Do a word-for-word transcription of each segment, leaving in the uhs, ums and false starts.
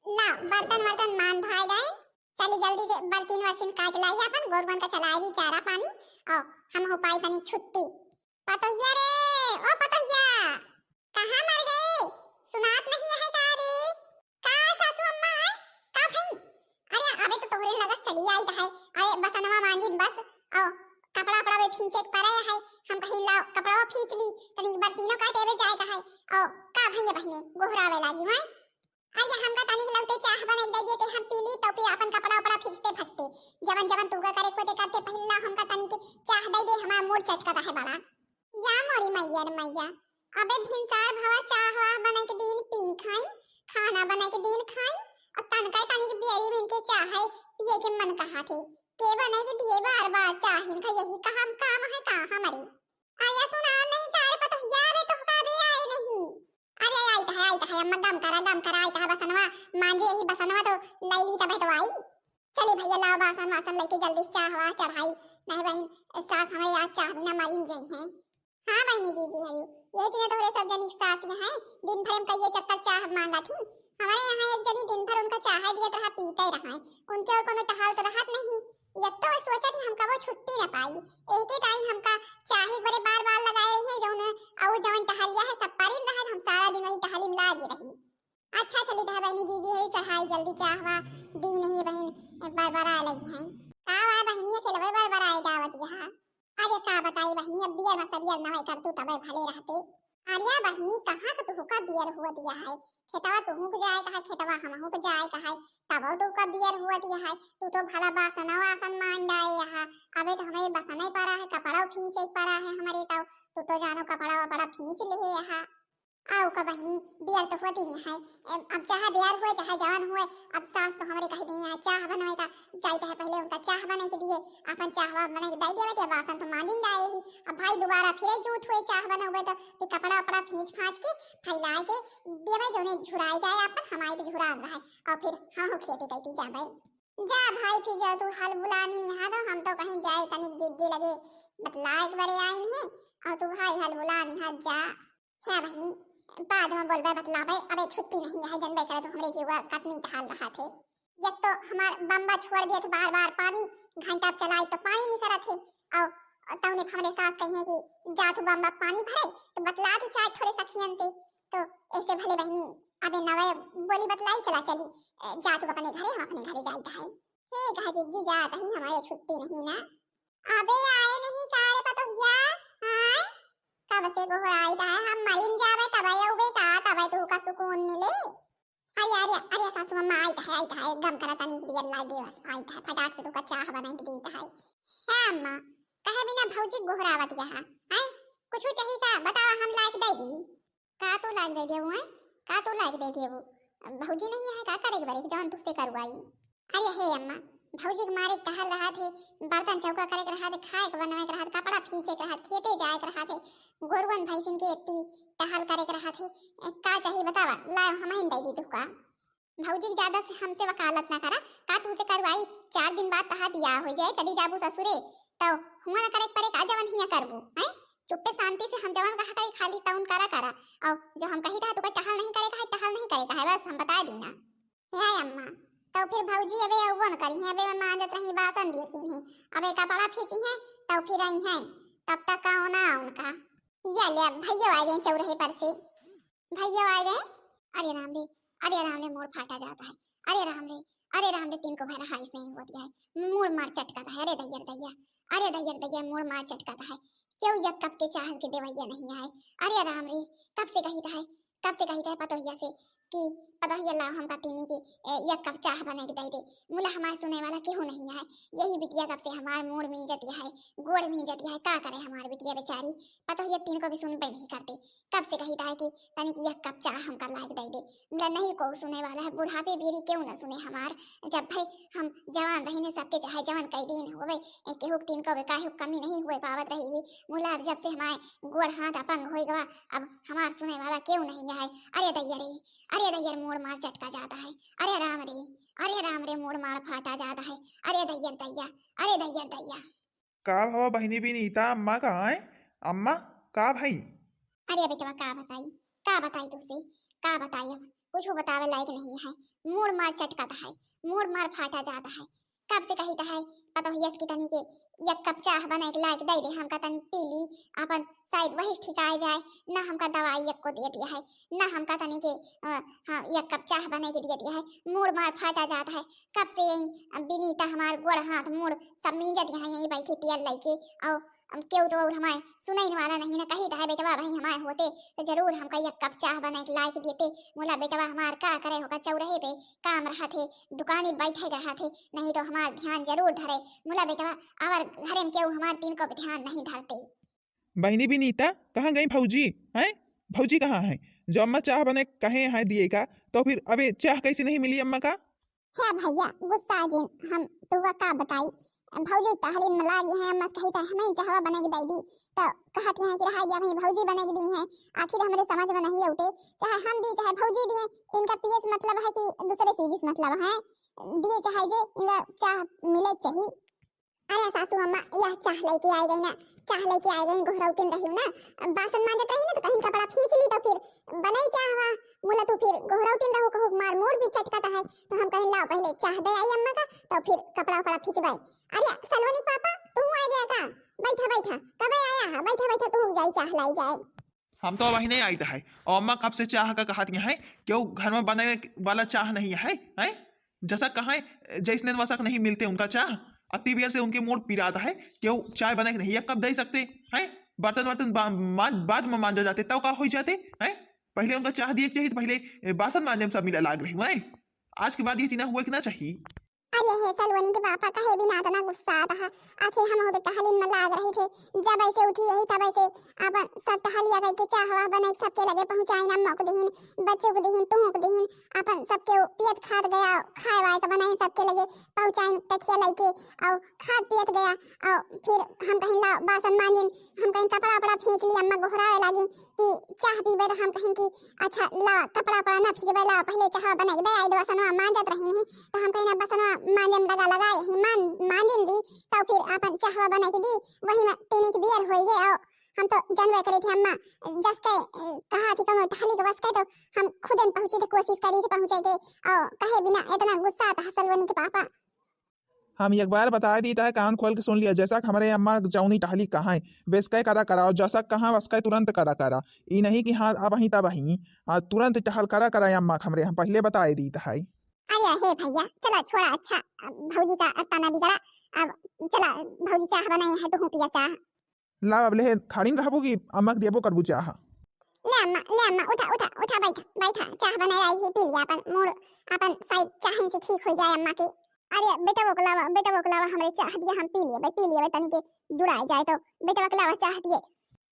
ला, बर्तन वर्तन मान धाय गए, चली जल्दी से बरसीन वरसीन काट लाई, अपन गोरुअन का चलाई दी चारा पानी, और हम हो पाई तनी छुट्टी। पतोहिया रे, ओ पतोहिया, कहाँ मर गए? सुनात नहीं है का रे? का सासू अम्मा है? का भई? अरे अबे तो तोहरे लगत चली आई है। अरे बसनवा मांजिन बस, और कपड़ा उपड़ा भी फींचे के परे है। हम कहीं लाओ कपड़ा फींच ली, तनी बरसीनो काटे बे जाए का है। और का भई ये बहिने गोहरावे लागी हैं? अरे हमका तनिक लगते चाह बनाई दे देते, हम पी ली तो फिर अपन कपड़ा उपड़ा फींचते फंसते, जवन जवन तुगा करे को दे करते पहिला हमका तनिक चाह दे दे, हमारा मूड चटका रहे बड़ा। या मोरी मैया रे मैया, अबे भिनसार भवा चाह वाह बनाई के दिन पी खाई, खाना बनाई के दिन खाई, और तनका तनिक बियरी मिल के चाह है पिए के मन कहा थे, के बनाई के दिए बार बार चाह, इनका यही काम काम है का हमारे। आया सुना नहीं का रे पतोहिया, अबे तो का बे आए नहीं। अरे आई तो है, आई तो है अम्मा, गम करा, गम करा, आई तो है बसनवा मांजे, यही बसनवा तो लाई ली तबे तो आई। चली भैया लाओ बासन वासन लेके जल्दी से चाह वाह चढ़ाई, नहीं बहिन सास हमारे आज चाह बिना मरिन जाई हैं। हाँ बहिनी जी जी हरियो, यही दिन तोहरे सब जनी के सास यहाँ हैं, दिन भर में कई चक्कर चाह मांगा थी। हमारे यहाँ एक जनी दिन भर उनका चाह दियत रहा, पीते रहा है, उनके और कोनो टहल तो रहत नहीं। यत्तो सोचा थी हमका वो छुट्टी न पाई, एक ही टाइम हमका चाहे बड़े बार बार लगाए रही है, जौन और जौन टहलिया है सब पारिन रहा, हम सारा दिन वही टहली में लागी रही। अच्छा चली तो है बहनी जी जी है चढ़ाई जल्दी चाहवा दी नहीं बहन बरबरा लगी है। का वा बहनी अकेलवे बरबराए जावत यहाँ। अरे का बताई बहनी, अब बियर में सबियर नवे कर तू तबे भले रहते। अरे बहनी कहाँ का तुहू का बियर हुआ दिया है, खेतवा तुहू के जाए का है, खेतवा हमहू के जाए का है, तबो तू का बियर हुआ दिया है। तू तो भला बासन वासन मान डाए यहाँ, अबे तो हमें बसने पड़ा है, कपड़ा फींचे पड़ा है हमारे तो, तू तो जानो कपड़ा वपड़ा फींच ले यहाँ। आओ का बहिनी, बियर तो होती नहीं है। अब, अब चाहे बियर हुए, चाहे जवान हुए, अब सास तो हमरे कही नहीं है, चाह बनवे का जाइत है, पहले उनका चाह बना के दिए, अपन चाह बना के दे दिया, बासन तो मांजिन जाए ही। अब भाई दोबारा फिर जूठ हुए चाह बनवे तो फिर कपड़ा उपड़ा फींच फांच के फैला के देवे, जोने झुराए जाए अपन, हमारे तो झुरा रहा है, और फिर हम हो खेते कहती जाबे। जा भाई, फिर जा तू हल बुलानी निहा दो, हम तो कहीं जाए तनिक दीदी लगे बतलाए के बरे आइन है, और तू भाई हल बुला निहा जा। हे बहिनी, बाद में बोलबे बतलाबे, अबे छुट्टी नहीं है, जनबे करे तो हमरे जीवा कतनी टहल रहा थे। एक तो हमार बम्बा छोड़ दिए थे बार बार पानी, घंटा चलाई तो पानी नहीं सरत है, और तौने हमरे सास कही है कि जा तू बम्बा पानी भरे, तो बतला तू चाहे थोड़े सखियन से, तो ऐसे भले बहिनी अबे नवे बोली बतलाई चला चली, अ, जा तू अपने घरे, हम अपने घरे जाइत है। ठीक है जिज्जी, जात ही, हमारे छुट्टी नहीं ना। अबे आए नहीं का रे पतोहिया, आए? कब से गोहराइत है, हम मरिन जावे तबे अउबे का, तबे तू का सुकून मिले। अरे, अरे, अरे सासू अम्मा, आइत है, आइत है, गम करा तनिक बियर लागे बस, आइत है, फटाक से तू का चाह बनाई के दीत है। हे अम्मा, कहे बिना भौजी गोहरावत यहाँ, हैं? कुछ चाहिए का? बतावा, हम लाइक दे दी। का तू लाइक दे देबू, हैं? का तू लाइक दे देबू? भौजी नहीं है, का करे के बरे, जौन तुझसे करवाई। अरे हे अम्मा, भौजी के मारे टहल रहा थे, बर्तन चौका करे के रहा थे, खाए के बनवे के रहा थे, कपड़ा फींचे के रहा थे, खेते जाए के रहा थे, गोरुअन भैंसिन के एत्ती टहल करे के रहा थे। ए, का चाहिए बतावा, लाओ हम ही दे दी तुका। भौजी के ज्यादा से हमसे वकालत ना करा, का तुझसे करवाई, चार दिन बाद तहा बियाह हो जाए, चली जाबू ससुरे, तो हुआ ना करे के परे का जवन हिया करबू, हैं? चुप्पे शांति से हम जवन कहा करी खाली तउन करा करा, और जो हम कही था तुका टहल नहीं करे का है, टहल नहीं करे का है, बस हम बता दी ना। हे अम्मा, तो फिर भौजी अबे अउबो न करी है, अबे मांजत रही बासन देखी नहीं, अबे कपड़ा फींची है, तो फिर आई है, तब तक का होना उनका। या ले, भैया आ गए चौराहे पर से, भैया आ गए। अरे राम रे, अरे राम रे, मोर फाटा जाता है, अरे राम रे, अरे राम रे, तीन को भैरा हाइस नहीं होती है, मोर मार चटका है, अरे दैया रे दैया, अरे दैया रे दैया, मोर मार चटका है, क्यों एक कप के चाह के देवैया नहीं है, अरे राम रे, कब से कही था है, कब से कही था पतोहिया से कि पतोहिया लाओ हमका तीनी के, ए, एक कप चाह बना के दे दे। मुला हमार सुने वाला केहू नहीं है। यही बिटिया कब से हमार मूड़ मीजत है, गोड़ मीजत है, का करे हमार बिटिया बेचारी। पतोहिया तीन को भी सुनबे नहीं करते। कब से कही था कि तनिक एक कप चाह हमका लाइक दे दे। मुला नहीं को सुने वाला है, बुढ़ापे बीड़ी केहू न सुने हमार। जब भाई हम जवान रही ने सबके चाहे जवान कई दिन होवे, ए, केहू के तीन को भी काहे कमी नहीं हुए पावत रही। मुला अब जब से हमारे गोड़ हाथ अपंग होई गवा, अब हमार सुने वाला केहू नहीं है। अरे दैया रे, अरे दैया रे, मोड़ मार चटका जाता है। अरे राम रे, अरे राम रे, मोड़ मार फाटा जाता है। अरे दैया रे दैया, अरे दैया रे दैया। का भवा बहिनी विनीता, अम्मा कहाँ है? अम्मा, का भाई? अरे बेटवा, का बताई, का बताई तुझसे, का बताई अब? कुछ बतावे लायक नहीं है। मूड़ मार चटकत है, मूड़ मार फाटा जात है। कब से कहित है पतोहियस की तनी के एक कप चाह बनाए के लायक दे दे, हमका तनी पी ली, अपन शायद वही ठिकाए जाए। ना हमका दवाई एको दिए दिया है, ना हमका तनी के, अ, हाँ, एक कप चाह बनाए के दिए दिया है। मूड़ मार फाटा जात है। कब से यही बिनीता हमार गोड़ हाथ मूड़ सब मींजत यहाँ यहीं बैठी पियल लइके। और अब केहू तो और हमारे सुनैन वाला नहीं ना, कहित है बेटवा वही हमारे होते तो जरूर हमका एक कप चाह बनाए के लायक देते। मुला बेटवा हमार का करे होगा, चौराहे पे काम रहा थे, दुकानी बैठे रहा थे, नहीं तो हमार ध्यान जरूर धरे। मुला बेटवा, और घरे में केहू हमार तीन को ध्यान नहीं धरते। बहिनी बिनीता, कहाँ गई भौजी? हैं, भौजी कहाँ है? जो अम्मा चाह बने कहे हैं दिए का, तो फिर अबे चाह कैसे नहीं मिली अम्मा का? हे भैया, गुस्सा जिन, हम तुआ का बताई। भौजी टहलिन में लागी हैं, अम्मा से कही त हमें चाहवा बने के दे दी, तो कहत हैं कि रहा गया, वहीं भौजी बने के दी हैं। आखिर हमरे समझ में नहीं आउते, चाहे हम दी, चाहे भौजी दिए, इनका पिए से मतलब है कि दूसरे चीज से मतलब है, दिए चाहे जे, इनका चाह मिले चाहिए। अरे सासू अम्मा, यह चाह लेके आई गई ना, चाह लेके आई गई, गोहरौतिन रही ना, बासन मांजत रही ना, तो कहीं कपड़ा खींच ली, तो फिर बनाई चाह हुआ। मुला तू फिर गोहरौतिन रहू, कहू मार मूड़ भी चटकत है, तो हम कहीं लाओ पहले चाह दे आई अम्मा का, तो फिर कपड़ा उपड़ा खींचबाई। अरे सलोनी पापा, तू आ गया का? बैठा बैठा, कबे आया है? बैठा बैठा, तू जाई चाह लाई जाए। हम तो अबही नहीं आइत है। और अम्मा कब से चाह का कहत यहाँ है, केहू घर में बने वाला चाह नहीं है, हैं? जसक कहाँ है, जैसने वसक नहीं मिलते उनका चाह। अति बेर से उनके मूड़ पिरात है, केहू चाय बना के नहीं, या कब दे सकते हैं? बर्तन वर्तन बा-, मांज-, बाद में मांजा जाते, तब का हो जाते हैं? पहले उनका चाह दिए चाहिए, तो पहले, ए, बासन मांजे में सब मिला लाग रही है। आज के बाद ये चीना हुआ कि ना चाहिए। अरे हे सलवनी के पापा, कहे बिना इतना गुस्सा आता है। आखिर हम होते टहलिन में लाग रही थे, जब ऐसे उठी यही तब ऐसे अपन सब टहलिया करके चाहवा बने सबके लगे पहुँचाइन, अम्मा को दीन, बच्चों को दीन, तुहू को दीन, अपन सबके पियत खात गया, खाए वाए तो बनाइन सबके लगे पहुँचाइन टठिया लइके, और खात पियत गया। और फिर हम कहीं ला बासन मांजिन, हम कहीं कपड़ा उपड़ा खींच ली, अम्मा गोहरावे लागी कि चाह पीबे, तो हम कहीं कि अच्छा ला कपड़ा उपड़ा ना खींचबे, ला पहले चाह बने के दे आई, दो बसनवा मांजत रही नहीं, तो हम कहीं ना बसनवा मांजे में दगा लगाए ही मान, मांजिन ली, तो फिर अपन चाहवा बने के दी, वही में तीन एक बियर होई गए। और हम तो जानबे करे थे अम्मा, जस के, अ, कहा थी कौनो टहली के बस के, तो हम खुदन पहुँची थे, कोशिश करी थे पहुँचे के, और कहे बिना इतना गुस्सा आता है सलवनी के पापा। हम एक बार बता दी, तहे कान खोल के सुन लिया, जसक हमरे अम्मा जौनी टहली कहाँ है, बेसकै करा कराओ, जसक कहाँ वसकै तुरंत करा करा। ई नहीं कि हाँ, अबहीं तबहीं, हाँ, तुरंत टहल करा करा अम्मा हमरे, हम पहले बताए दी तहे। अरे हे भैया, चला छोड़ा, अच्छा, भौजी का अत्ता ना बिगड़ा, अब चला, भौजी चाह बनाई है, तुहू पिया चाह। ला, अब ले, खाड़िन रहबू कि अम्मा के देबो करबू चाह? ले अम्मा, ले अम्मा, उठा, उठा, उठा, बैठा, बैठा, चाह बनाए आई है, पी लिया अपन मूड़, अपन शायद चाहन से ठीक हो जाए अम्मा के। अरे बेटवा को लावा, बेटवा को लावा, हमरे चाह दिया, हम पी लिए, पी लिए, तनी के जुड़ाए जाए तो, बेटवा को लावा चाह दिए।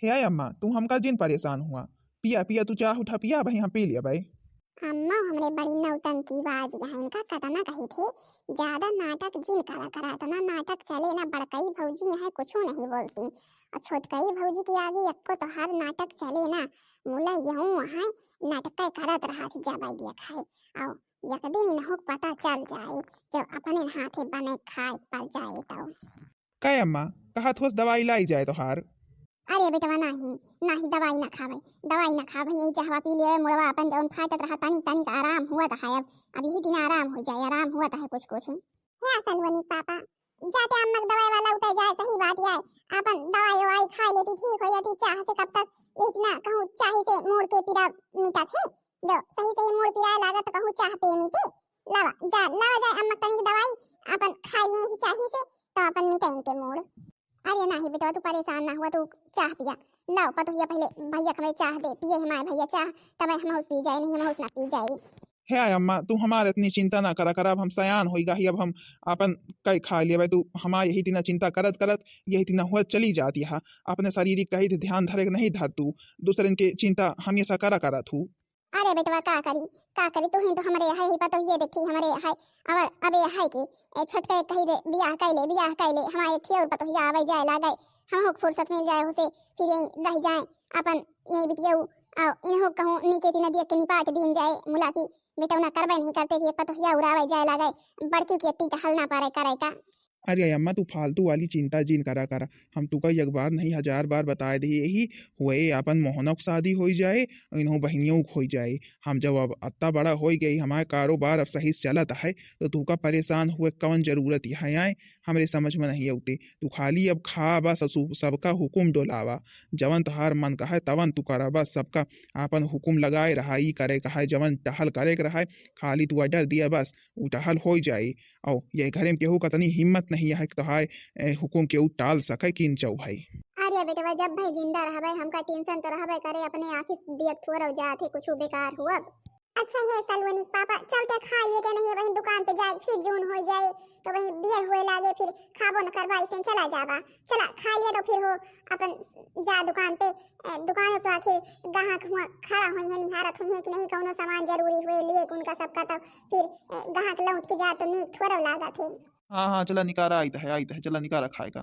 हे अम्मा, तू हमका जिन परेशान हुआ, पिया, पिया, तू चाह उठा, पिया, भाई हम पी लिया भाई। अम्मा हमरे बड़ी नौटंकी बाज है, इनका कतना कही थे, ज्यादा नाटक जिन करा करा, इतना नाटक चले ना, बड़कई भौजी है कुछो नहीं बोलती, और छोटकई भौजी के आगे एको तोहार नाटक चले ना, मुला यूं है नाटक करत रहा थे, जब आइडिया खाए, और एक दिन इन्हों को पता चल जाए, जब अपने हाथे बने खाए पड़ जाए तो। काय अम्मा, कहा थोस दवाई लाई जाए तोहार? अरे बेटवा, नाही, नाही, दवाई ना खावे, दवाई ना खावे, यही चाहवा पी लिए, मुड़वा अपन जौन फाटत रहा, तनिक, तनिक आराम हुआ तो है अब, अब यही दिन आराम हो जाए, आराम हुआ तो है कुछ, कुछ। हे सलवनी पापा, जाते अम्मा के दवाई वाला उतर जाए, सही बात है, अपन दवाई ववाई खा लेती, ठीक हो जाती, चाह से कब तक इतना कहूँ, चाह से मूड़ के पीड़ा मिटा थी, जो सही सही मूड़ पिराए लागत तो कहूँ चाह पे मिटी, लावा, जा, लावा जाए अम्मा तनिक दवाई, अपन खा लिए ही चाही से, तो अपन मिटे इनके मूड़। अरे नाही बेटवा, तू परेशान ना हुआ, तू चाह पिया। लाओ पतोहिया, पहले भैया के हमें चाह दे, पिए हमारे भैया चाह, तब हम उस पी जाए, नहीं हम उस ना पी जाए। हे अम्मा, तू हमारे इतनी चिंता ना करा कर, अब हम सयान होई गई, अब हम अपन कई खा लेवे, तू हमारे यही तीना चिंता करत करत यही तीना हुआ चली जाती है। अपने शारीरिक कही थे ध्यान धरे के नहीं धर तू, दूसरे के चिंता हमेशा करा करा तू। अरे बेटवा, का करी, का करी, तू ही तो हमरे है ही पतोहिए देखी, हमरे है, और अबे है कि ए, छोटका कही दे, बियाह कैले, बियाह कैले, हमारे एक ठे और पतोहिया आवे जाए लागे, हम हो फुर्सत मिल जाए उसे, फिर यहीं रह जाए अपन यहीं बिटिया, और इन्हों कहूँ नीके तीन दिया के निपाट दीन जाए, मुला की बेटौना करबे नहीं करते कि एक पतोहिया उरावे जाए लागे, बड़की के तीन टहल ना पारे करे का। अरे अम्मा, तू फालतू वाली चिंता जिन करा करा। हम तुका एक बार नहीं, हजार बार बताए देही, यही हुए आपन मोहनक शादी होई जाए, इन्हों बहिनियों क होई जाए। हम जब अब अत्ता बड़ा होई गई, हमार कारोबार अब सही से चलत है, तो तुका परेशान हुए कवन जरूरत है? आए, हमरे समझ में नहीं अउते। तू खाली अब खा बस, सु-, सबका हुकुम डोलावा। जवन तोहार मन कहे तवन तू करा, बस सबका आपन हुकुम लगाए रहा। ई करे कहे, जवन टहल करे के रहे, खाली तू order दिया बस, उ टहल होई जाई। अउ ये घरे में केहू का तनी हिम्मत नहीं है कि तोहार, ए, हुकुम केहू टाल सके कि इंचऊ भाई। अरे बेटवा, जब भाई जिंदा रहबे, हमका tension तो रहबे करे, अपने आँखी दियत थोरव जात है, कुछ बेकार हुआ। अच्छा हे सलोनी के पापा, चलते खा लिए के नहीं, वहीं दुकान पे जाए, फिर जून हो जाए तो वहीं बियर हुए लागे, फिर खाबो न करबा, ऐसे चला जाबा। चला खा लिए तो फिर हो अपन जा दुकान पे, अ, दुकान पे तो आखिर ग्राहक हुआ खड़ा हुई है, निहारत हुई है कि नहीं कौनो सामान जरूरी हुए लिए उनका सबका, तो फिर, अ, ग्राहक लौट के जा तो नीक थोड़ा लागत है। हाँ हाँ, चला निकारा, आइत है, आइत है, चला निकारा खाएगा।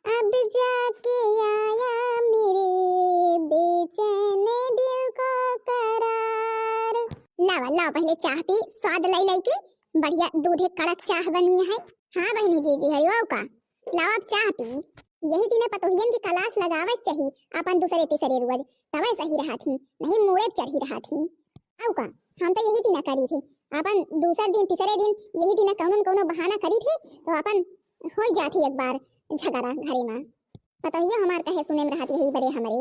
अब जाके आया मेरे बेचैन दिल को करार। लावा, लावा पहले चाह पी, स्वाद लाई लाई के, बढ़िया दूधे कड़क चाह बनी है। हाँ बहिनी जीजी हरी, वाओ का, लावा अब चाह पी। यही दिना पतोहियन की class लगावे के चाही, अपन दूसरे तीसरे रोज, तबे सही रहत ही, नहीं मूड़े पे चढ़ी रहत ही। अउ का, हम तो यही दिना करी थे, अपन दूसर दिन, तीसरे दिन यही दिना कौनो न कौनो बहाना करी थे, तो अपन होई जात ही एक बार झगड़ा घरे में। पतोहियो हमार कहे सुने में रहत यही बरे हमरे।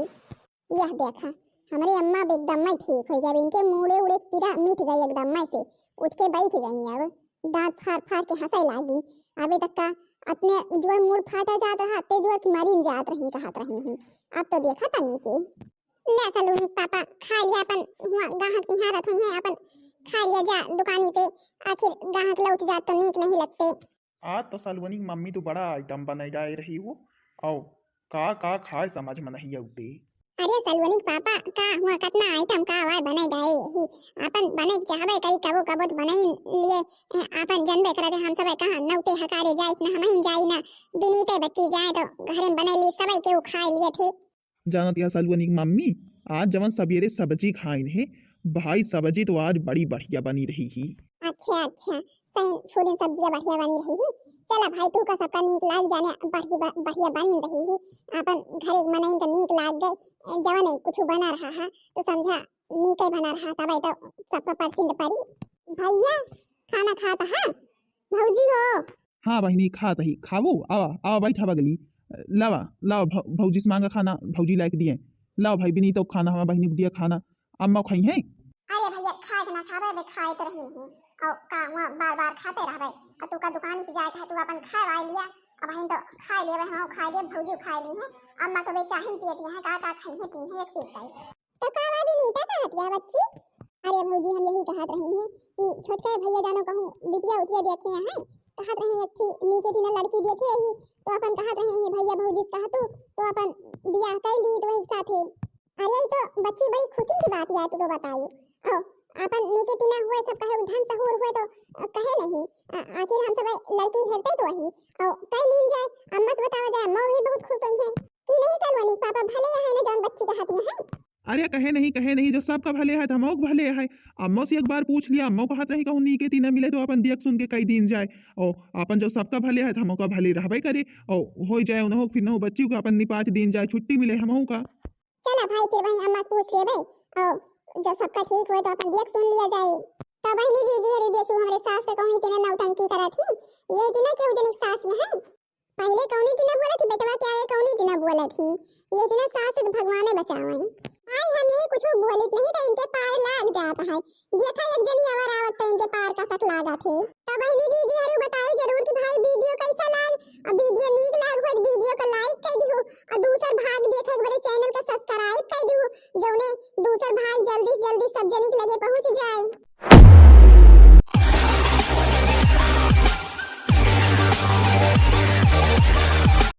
यह देखा, हमरे अम्मा अब एकदम में ठीक होई गए, इनके मूड़े उड़े पीरा मिट गई एकदम में से, उठ के बैठ गई। अब दांत फाड़ फाड़ के हंसे लागी। अबे तक का अपने जोर मूड़ फाटा जात रहा, ते जोर की मरीन जात रही, कहत रही हूँ। अब तो देखा तनी के। ले सलोनी के पापा, खा लिया अपन, हुआ गाहक निहारत हुई है, अपन खा लिया जा दुकानी पे, आखिर गाहक लौट जात तो नीक नहीं लगते। आज तो सलोनी की मम्मी तो बड़ा item बनाए डाए रही हो, और का का खाए समझ में नहीं आउते। अरे सलोनी के पापा, का हुआ, कितना item का आवाज बनाए डाए ही, अपन बनाए चाहबे करी, कबो कबो तो बनाई लिए, ए, अपन जनबे करे थे, हम सब कहाँ नौते हकारे जाए, इतना हम ही जाई ना, बिनीते बच्ची जाए तो घरे में बनाई ली, सबे के उ खाए लिए थे। जानत या सलुअनी की मम्मी, आज जवन सबेरे सब्जी खाइन है भाई, सब्जी तो आज बड़ी बढ़िया बनी रही ही। अच्छा अच्छा, सही फूलिन सब्जिया बढ़िया बनी रही ही। चला भाई, तू का सबका नीक लाग जाने, बढ़िया ब-, बढ़िया बनिन रही ही। अपन घरे के मनइन का नीक लाग गए, जवन कुछ बना रहा है तो समझा नीके बना रहा, तबे तो सबका पसंद पड़ी। भैया खाना खाता है? भौजी हो, हाँ बहिनी, खात ही, खावो, आवा, आवा, बैठा बगली। लावा, लावा, भौ-, भौजी से मांगा खाना, भौजी लाइके दिए। लावा भाई, बिनीतो खाना, हमार बहिनी को दिया खाना, अम्मा खाई हैं। अरे भैया, खाए के ना खावे, बे खाए तो रही नहीं। और का हुआ, बार बार खाते रहबे। और तू का दुकानी पे जाए कहे, तू अपन खाए वाए लिया। अब हम तो खाए लेबे, हम खाए लिए, भौजी खाए ली हैं। अम्मा तो बेचाहिन पियती हैं, का का खाई हैं, पी हैं, एक सीट आई। तो का बा बिनीता कहत या बच्ची? अरे भौजी, हम यही कहत रही हैं कि छोटका भैया जानो कहूँ बिटिया उटिया देखे हैं, कहत रहे एक थी नीके दिना लड़की देखे ही, तो अपन कहत रहे हैं भैया भौजी से कहतू तो अपन बियाह कर ली तो वही साथे। अरे ई तो बच्ची बड़ी खुशी की बात यार, तू तो बतायू। ओ, अपन नीके दिना हुए सब कहे धन सहूर हुए तो, अ, कहे नहीं, अ, आखिर हम सब लड़की हेरते तो वही, और कई लीन जाए, अम्मा से बतावा जाए, अम्मा भी बहुत खुश हुई है कि नहीं सलोनी पापा भले है ना जौन बच्ची कहती है। अरे कहे नहीं, कहे नहीं, जो सबका भले है, तो हमहू के भले है। अम्मो से एक बार पूछ लिया, अम्मो कहत रही कहूँ नीके तीने मिले तो अपन देख सुन के कई दिन जाए। ओ, अपन जो सबका भले है, तो हमहू का भले रहबे करे। ओ, हो जाए उन्हों, फिर नहो बच्ची को अपन निपाट दिन जाए, छुट्टी मिले हमहू का। चला भाई, फिर वही अम्मा से पूछ लेबे। ओ, जो सबका ठीक होए तो अपन देख सुन लिया जाए। तो बहिनी जीजी हरी देखू, हमरे सास के कहूँ इतने नौटंकी करत ही, ये इतना केहू जनिक सास ये है। पहले कौनी दिना बोलत ही बेटवा, क्या ये कौनी दिना बोलत ही? ये दिना सास से भगवाने बचावे। आई हम यही कुछ बोलित नहीं तो इनके पार लाग जात है। देखा एक जनी अवर आवत तो इनके पार का सक लागत है। तो बहिनी जीजी हरी बताई जरूर कि भाई वीडियो कैसा लाग, और वीडियो नीक लाग हो तो वीडियो का like कर दिहु, और दूसर भाग देखे एक बार चैनल का subscribe कर दिहु, जौने दूसर भाग जल्दी से जल्दी सब जनी के लगे पहुँच जाए।